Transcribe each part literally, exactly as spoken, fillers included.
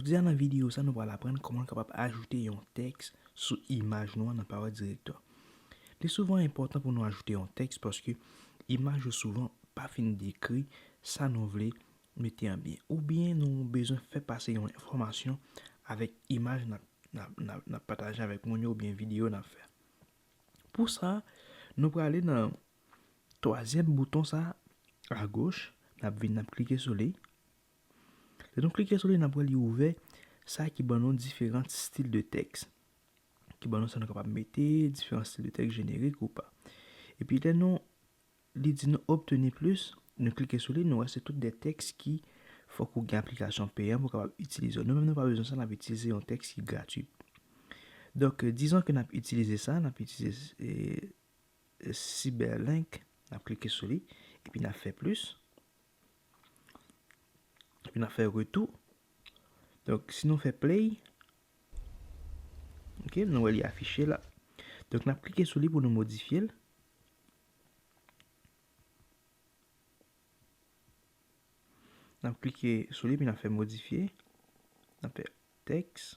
Jodi a nan videyo sa, nou pral aprann kòman nou kapab ajoute yon tèks sou imaj nou an nan Power Director. Li souvan enpòtan pou nou ajoute yon tèks paske imaj yo souvan pa fin dekri sa nou vle mete an byen. Oubyen nou bezwen fè pase yon enfòmasyon avèk imaj n ap, n ap, n ap, n ap pataje avèk moun yo oubyen videyo n ap fè. Pou sa, nou prale nan twazyèm bouton sa agoch, n ap vin, n ap klike sou li. Lè nou klike sou li, n ap wè li ouvè sa ki ban nou diferan stil de tèks. Ki ban nou sa nou kapab mete, diferan stil de tèks jenerik ou pa. Epi lè nou, li di nou obtenir plus, nou klike sou li, nou wè se tout de tèks ki fòk ou gen aplikasyon peyan pou w kapab itilize yo. Nou menm nou pa bezwen sa, n ap itilize yon tèks ki gratui. Donk, dizon ke n ap itilize sa, n ap itilize, e, Cyberlink, n ap klike sou li, epi n ap fè plis. Epi n ap fè retou. Donk, si nou fè play, ok, nou wè li afiche la. Donk, n ap klike sou li pou nou modifye l. N ap klike sou li, epi n ap fè modifye. N ap fè tèks.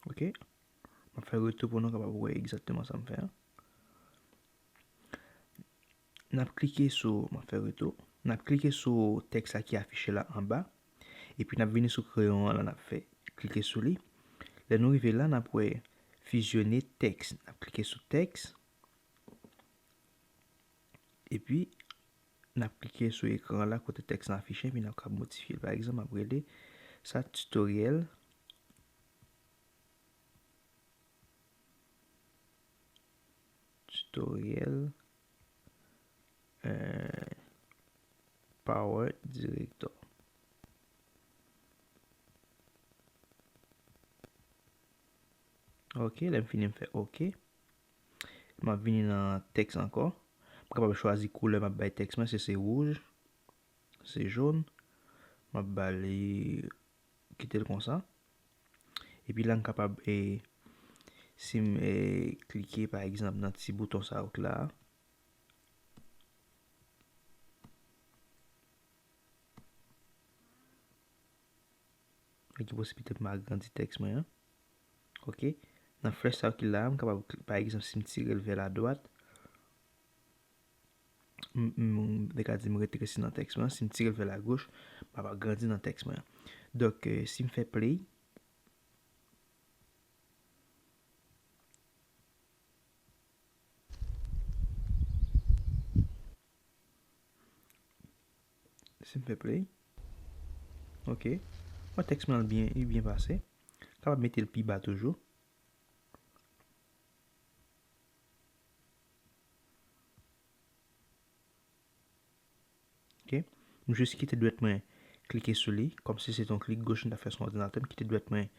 Ok. M ap fè retou pou nou kapab wè egzakteman sa m fè a. N ap klike sou, m ap fè retou. N ap klike sou tèks la ki afiche la anba. Epi n ap vini sou kreyon an la, n ap fè klike sou li. Lè nou rive la, n ap wè fizyone tèks. N ap klike sou tèks. Epi, n ap klike sou ekran la kote tèks lan afiche, epi n ap ka modifye l. Pa egzanp, m ap rele sa tutoriel. Tutoriel, euh, Power Director. Ok, lè m fini, m fè ok. M ap vini nan tèks ankò. M kapab chwazi koulè m ap bay tèks mwen, si se wouj, se jòn. M ap ba li, kite l konsa. Epi la, m kapab, e, si m, e, klike, pa egzanp, nan ti bouton sa yo k la, Li gen posiblite pou m agrandi tèks mwen an. Ok. Nan flèch sa yo ki la, m kapab, pa egzanp, si m tire l vè ladwat, m, m, m te ka di m retresi nan tèks mwen an. Si m tire l vè lagoch, m ap agrandi nan tèks mwen an. Donk, eh, si m fè play, Si m fè play. Ok. Bon, tèks mwen byen, li byen pase. Kapab mete l pi ba toujou. Ok. M jis kite dwèt mwen klike sou li, kòmsi se te yon klik goch m ta fè sou òdinatè, m kite dwèt mwen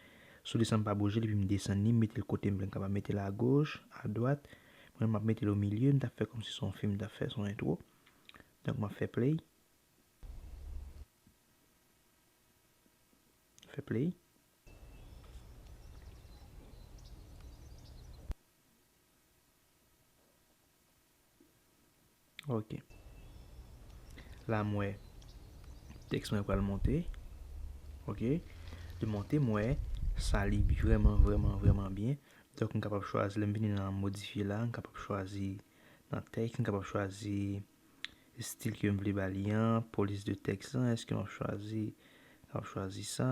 sou li san m pa bouje l, epi m desann li, m mete l kote m vle, m kapab mete l agoch, adwat. Mwen, m ap mete l omilye, m ta fè kòmsi se yon fim m ta fè, se yon entwo. Donk, m ap fè play. Fè play. Ok. La, m wè tèks mwen pral monte. Ok. Li monte, m wè sa li vrèman, vrèman, vrèman byen. Donk, m kapab chwazi, lè m vini nan modifye la, m kapab chwazi nan tèks, m kapab chwazi estil ke m vle ba li an, polis de tèks lan, èske m ap chwazi, m ap chwazi sa.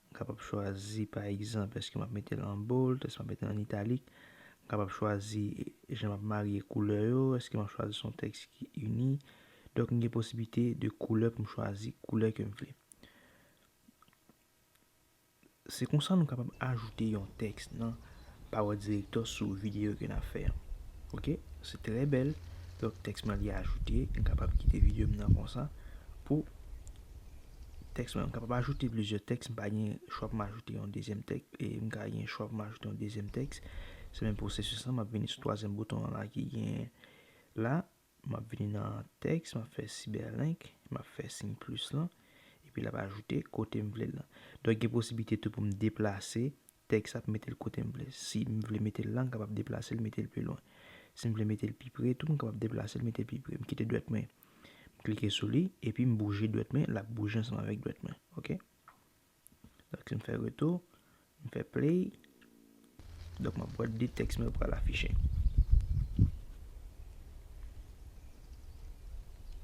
M kapab chwazi, pa egzanp, èske m ap mete l an bold, èske m ap mete l an italik. M kapab chwazi jan m ap marye koulè yo, èske m ap chwazi se yon tèks ki ini. Donk, m gen posiblite de koulè pou m chwazi koulè ke m vle. Se konsa nou kapab ajoute yon tèks nan Power Director sou videyo ke n ap fè an. Ok, se trè bèl. Donk, tèks mwen li ajoute, m kapab kite videyo m nan konsa. Pou tèks mwen, m kapab ajoute plizyè tèks, m pa gen chwa pou m ajoute yon dezyèm tèks, e m ka gen chwa pou m ajoute yon dezyèm tèks. Se menm pwosesis lan, m ap vini sou twazyèm bouton an la ki gen la. M ap vini nan tèks, m ap fè cyberlink, m ap fè siy plis lan, epi l ap ajoute kote m vle l lan. Donk, gen posiblite tou pou m deplase tèks ap mete l kote m vle. Si m vle mete l la, m kapab deplase l, mete l pi lwen. Si m vle mete l pi pre tou, m kapab deplase l, mete l pi pre. M kite dwèt mwen klike sou li, epi m bouje dwèt mwen, l ap bouje ansanm avèk dwèt mwen. Ok? Donk, si m fè retou, m fè play, donk, m ap wè de tèks mwen pral afiche.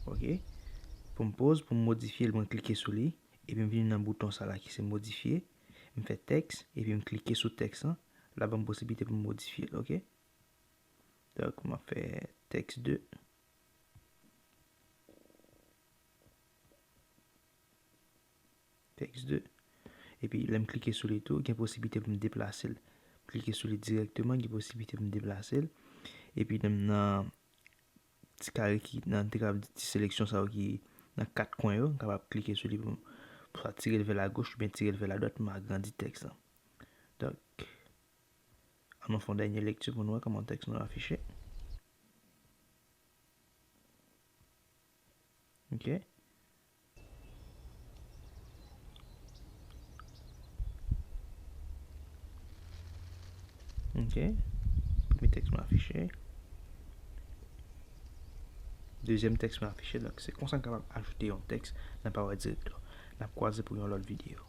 Ok? Pou m poz, pou m modifye l, mwen klike sou li, epi m vin nan bouton sa la ki se modifye. M fè tèks, epi m klike sou tèks lan. L ap ban m posiblite pou m modifye l, ok? Donk, m ap fè tèks de. Tèks de. Epi, lè m klike sou li tou, gen posiblite pou m deplase l. M klike sou li dirèkteman, gen posiblite pou m deplase l. Epi, nan, nan ti kare ki, nan ti kare, ti seleksyon sa yo ki nan kat kwen yo, m kapab klike sou li pou m swa tire l vè lagoch oubyen tire l vè ladwat pou m agrandi tèks lan. Donk, ann nou fè yon dènye lekti pou nou wè kòman tèks nou afiche. Ok. Ok. Premye tèks mwen afiche. Dezyèm tèks mwen afiche. Donk, se konsa n kapab ajoute yon tèks nan Power Director. N ap kwaze pou yon lòt videyo.